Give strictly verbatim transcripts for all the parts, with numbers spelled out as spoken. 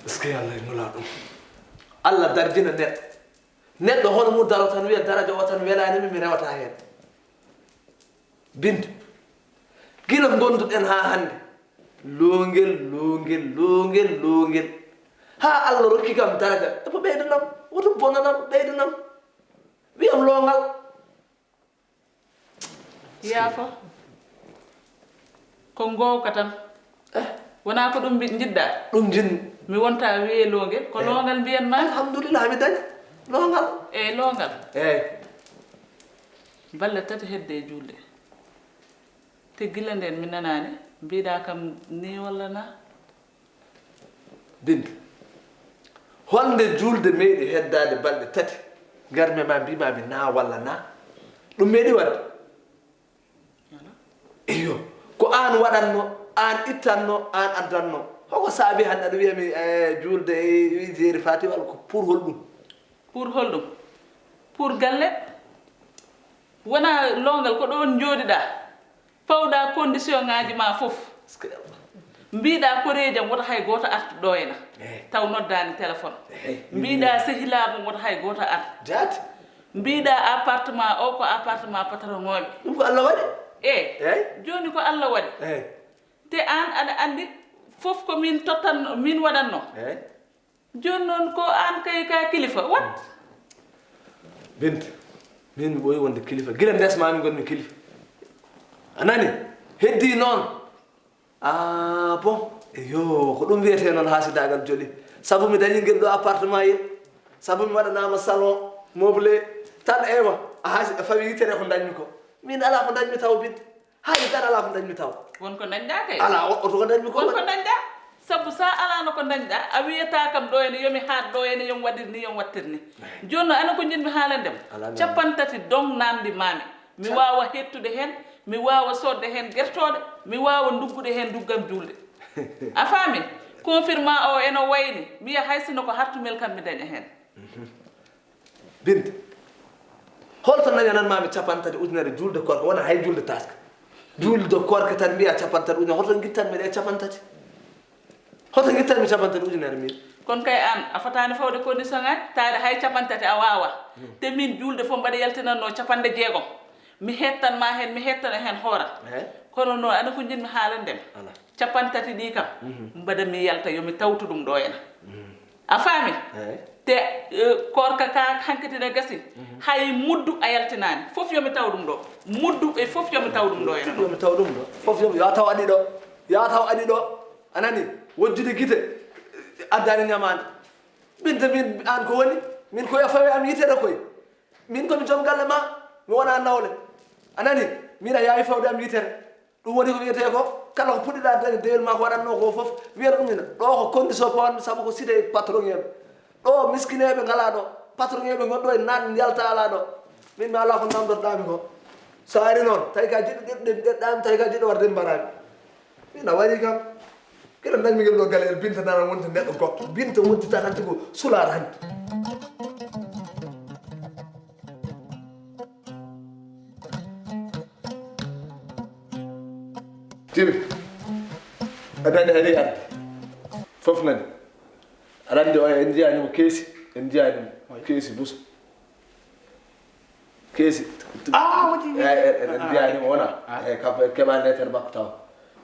Est-ce que Allah e nulaaɗo ɗum? Allah darjina neɗɗo. Neɗɗo hono mum daro tan wiya daraja o tan welaani mi, mi rewata heen. Binta, gila ngonduɗen haa hannde, loongel, loongel, loongel, loongel. Haa Allah rokki kam daraja, eɓe ɓeydanam, woto bonanam, ɓeydanam. Wiyam loongal. Yaafo. Ko ngoowka tan. Wonaa ko ɗum mbi- njiɗɗaa? Ɗum njin. Mi wonta wiyee loongel, ko loongal mbiyan ma? Alhamdulillah, mi dañi loongal. Eyi, loongal. Eyi. Balɗe tati hedde e juulde. Te gila ndeen mi nanaani, mbiɗaa kam nii walla naa? Binta, holnde juulde meeɗi heddaade balɗe tati, ngarmi ma mbiima mi naa walla naa? Ɗum meeɗi waɗde? Iyo, ko aan waɗatno, aan ittatno, aan addatno. Hoko saabi hannde aɗa wiya mi e juulde e jeeri faati walla ko pour holɗum? Pour holɗum? Pour galle. Wonaa loongal ko ɗoon njooɗiɗaa. Pawɗaa condition ŋaaji ma fof. Mbiɗaa koreejam woto hay gooto artu ɗo ena. Taw noddaani téléphone. Mbiɗaa sehilaagu woto hay gooto artu. Jaati. Mbiɗaa appartement o ko appartement patron ŋooɓe. Ɗum ko Allah waɗi. Eyi. Jooni ko Allah waɗi. Te aan aɗa anndi fof ko min tottan min waɗatno. Jooni noon ko aan kay ka kilifa wat. Binta, min mi ɓooyi wonde kilifa gila ndesma mi ngonmi kilifa. A nani? Heddi noon. Ah bon. Eyo, ko ɗum wiyetee noon haasidaagal joli. Sabu mi dañi ngel ɗo appartement yel. Sabu mi waɗanaama salon meublé tan. Ewa, a haasi a fawi yitere ko dañmi ko. Min alaa ko dañmi taw Binta. Hay dara alaa ko dañmi taw. Won ko dañɗaa kay. Alaa o oto ko dañmi ko. Won ko dañɗaa. Sabu so a alaano ko dañɗaa, a wiyata kam ɗo ene yo mi haat ɗo ene yo mi waɗir ni yo mi wattir ni. Jooni noon ana ko njiɗmi haalande ma. Cappanɗe tati dong namndi maami. Mi waawa hettude heen, mi waawa soodde heen gertooɗe, mi waawa nduggude heen nduggam juulde. A faami? Confirma o eno wayni, mbiya hay sinno ko hartumel kam mi daña heen. Binta, holto nañananmaami cappanɗe tati ujunere juulde korka wona hay juulde taaska? Juulde korka tan mbiya cappanɗe tati ujunere, hoto ngittanmi ɗe cappanɗe tati? Hoto ngittanmi cappanɗe tati ujunere min? Kono kay aan a fotaani fawde condition ngaji taade hay cappanɗe tati a waawa. Te min juulde fof mbaɗa yaltinanno cappanɗe jeegom. Mi hettan ma heen mi hettana heen hooram. Kono noon ana ko njiɗmi haalande ma. Cappanɗe tati ɗi kam mbaɗa mi yalta yo mi tawtu ɗum ɗo ena. A faami? Te korka ka hankadi na gasi. Hay muddu a yaltinaani. Fof yo mi taw ɗum ɗo. Muddu e fof yo mi taw ɗum ɗo ena. Yo mi taw ɗum ɗo. Fof yo mi yo a taw aɗi ɗo. Yo a taw aɗi ɗo. A nani? Wojjude gite addaani ñamaande. Binta min aan ko woni? Min ko yo fawe am yitere koy. Min ko mi joom galle ma. Mi wona nawle. A nani? Min a yaawi fawde am yitere. Ɗum woni ko wiyetee ko kala ko puɗɗiɗaa dañde dewel maa ko waɗatnoo ko fof wiyata ɗum ina ɗo ko condition pawanmi sabu ko cité patronŋeeɓe ɗo miskineeɓe ngalaa ɗo patronŋeeɓe ngon ɗo e naat yalta alaa ɗo. Min mi alaa ko namdorɗaami ko. So ari noon tawi ka jiɗɗo ƴettude mi ƴetɗaami tawi ka jiɗɗo warde mi mbaraami. Min a warii kam. Kila dañmi ngel ɗo galeyel Binta nana wonde neɗɗo goɗɗo Binta wonti tan hanti ko sulaar hanti. Jibi aɗa anndi ari arde fof nani aɗa anndi o en njiyaani mo keesi en njiyaani mo keesi buso keesi en njiyaani mo wona eyi kam en keɓaani leetere makko taw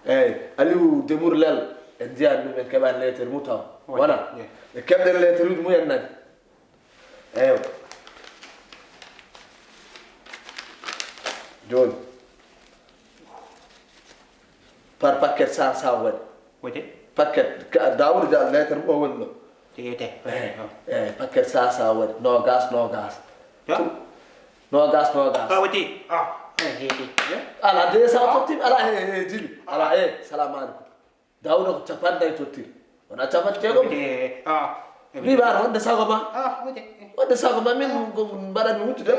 eyi aliou demour lel en njiyaani ɗum en keɓaani leetere mum taw wona e keɓɗen leeteruuji mum en nani Eewa. Jooni. Par paquet cent cent waɗi. Wode? Paquet. Daawuda Diallo lettre mo woni ɗo. Tiyete. Eeyi. Eeyi paquet cent cent waɗi. Noogaas noogaas. Noogaas noogaas. Ka woti. Ah. Eeyi heedi. Ala deux cent tottimi ala he he jibi. Ala e. Salamu aleykum. Daawuda ko capanɗe nayi tottiri wona capanɗe jeegom mbiɓaano wonde sago ma wonde sago ma min mbaɗanmi wujjude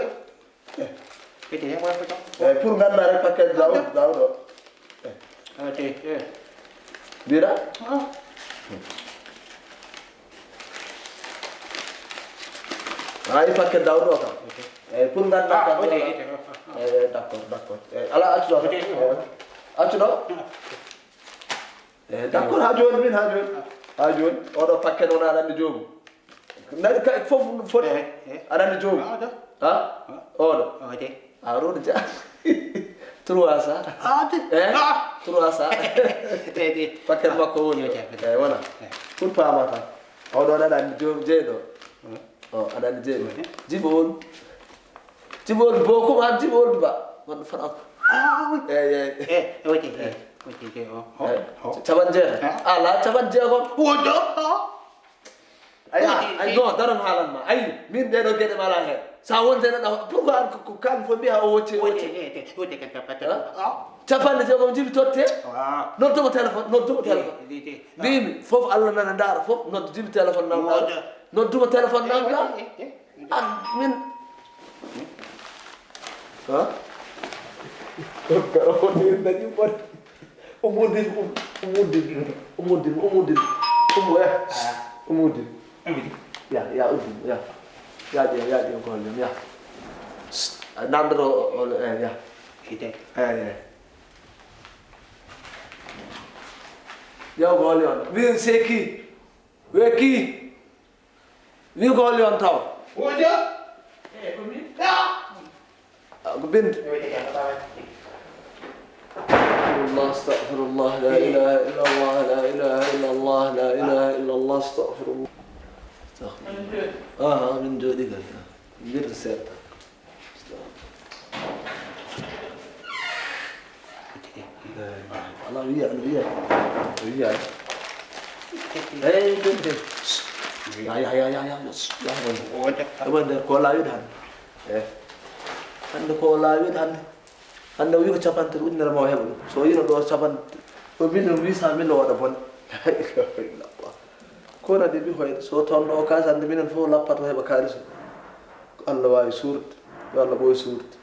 eyi pour ngannda rek paquet daawuda daawuda o mbiɗa ayi paquet daawuda o kam eyi pour ngannda kam eyi d' accord d' accord eyi ala accuɗo accuɗo Eyi d' accord haa jooni min haa jooni. Haa jooni, oɗo paquet noon aɗa anndi joomum. Nani ka fof no foti. Eh, eh. Aɗa anndi joomum. Ah, oɗo. Ha? Ah. Oɗo. Oɗo. Ah, oɗo ja. Trois cents. Ah, de. Eh? Ah. Trois cents. Eh, de. Paquet makko woni. Eh, eh, eh. Eh, voilà. Eh. Pour paama tan. Oɗo aɗa anndi joomum jeyɗo. Hmm. O, aɗa anndi jeyɗo. Hmm. Jibo on. Jibo on bo ko ma jibo on ba. Wonɗo fana. Ah, oui. Eh, eh. Eh, eh, oui, eh, eh. Oui, eh, oh, oh, eh, oh. Capanɗe jeetati. Eh? Ala, capanɗe jeegom. Wodo. Oh. Ay, ah, ay, non, daran haalan ma. Ay, min ɗee ɗoo geɗe mi alaa heen. So a wonde neɗɗo, pourquoi an ko, ko kan fof mbiya o wocci, o wocci? Wocci, eh, eh, wocci kan ka patta. Ah. Capanɗe jeegom jibi totte. Ah. Noddu mo téléphone, noddu mo téléphone. Eh, eh, eh, eh. Mbimi, fof Allah nana ndaara, fof noddu jibi téléphone nan. Woda. Noddu mo téléphone nan. Eh, eh, eh, eh. An, min. Ha? Ɗon kara o ni dañi bone. Umudin, um, umudin, umudin, umudin. Umu, eh. Ah. Umudin. Umudin. Ya, ya, udin, ya. Ya, ya, ya, ya, ko hollem, ya. Namdoto o, o, eh, ya. Ite. Eh, eh. Ya, ko hollem. Min seki. Weki. Wi ko holli on taw? Wonja? Eh, ko min? Ah, ko bindu. Eh, wonja, wonja, wonja. Astagfirullah, astagfirullah, la ilaha illallah, la ilaha illallah, la ilaha illallah, astagfirullah. Astagfirullah. Aha, min jooɗi kadi. Mbirta seeɗa. Ala wiya, no wiya. No wiya. Hey, ɗum de. Ya, ya, ya, ya, ya. Ya, wonde. Wonde ko laawiɗo hannde. Eh. Hannde ko laawiɗo hannde. Hannde o wi ko capanɗe tati ujunere ma o heɓa ɗum. So o yino ɗo capanɗe, ɗo million huit cent mille o waɗa bone. La ilaha illallah. Kono de mi hoyɗo, so tawno o kaalis hannde minen fof lappat o heɓa kaalis o. Ko Allah waawi suurude. Yo Allah ɓooy suurude.